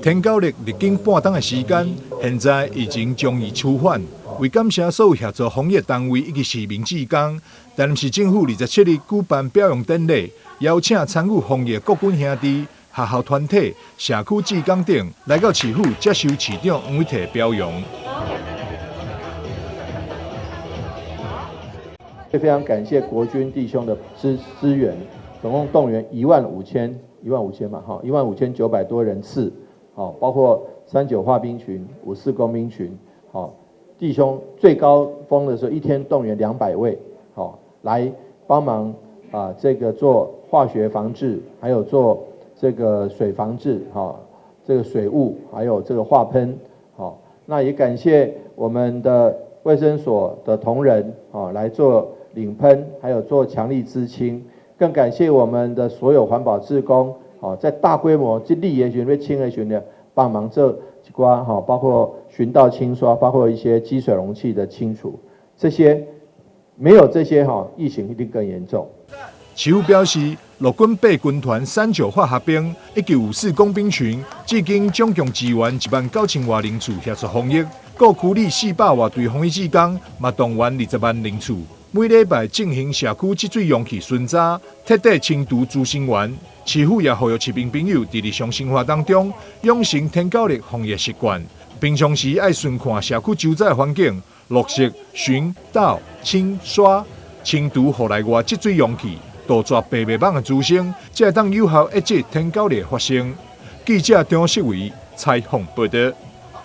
天狗曆歷經半冬的時間，現在疫情終於趨緩。為感謝所有協助防疫單位以及市民志工，台南市政府27日舉辦表揚典禮，邀請參與防疫國軍兄弟、學校團體、社區志工等來到市府接受市長黃偉哲表揚。非常感謝國軍弟兄的支援，總共動員一萬五千一萬五千嘛，哈，15,900多人次，好，包括三九化兵群、54工兵群，好，弟兄最高峰的時候，一天動員200位，好，來幫忙啊，這個做化學防治，還有做這個水防治，哈，這個水霧，還有這個化噴，好，那也感謝我們的衛生所的同仁，啊，來做領噴，還有做強力孳清，更感謝我們的所有環保志工，好，在大規模這力也選、清的選的幫忙這一寡哈，包括巡道清刷，包括一些積水容器的清除，這些沒有這些哈，疫情一定更嚴重。市府表示，陸軍八軍團三九化學兵以及54工兵群，至今總共支援1萬9千外人次協助防疫。各區里400外隊防疫志工嘛動員20萬人次，每禮拜進行社區積水容器巡查，徹底清除孳生源。市府也呼籲市民朋友佇日常生活當中養成天狗曆防疫習慣，平常時愛巡看社區周遭環境，落實巡、倒、清、刷、清除戶內外積水容器，杜絕白眉蠓的滋生，才會當有效遏制天狗曆發生。記者張世維採訪報導。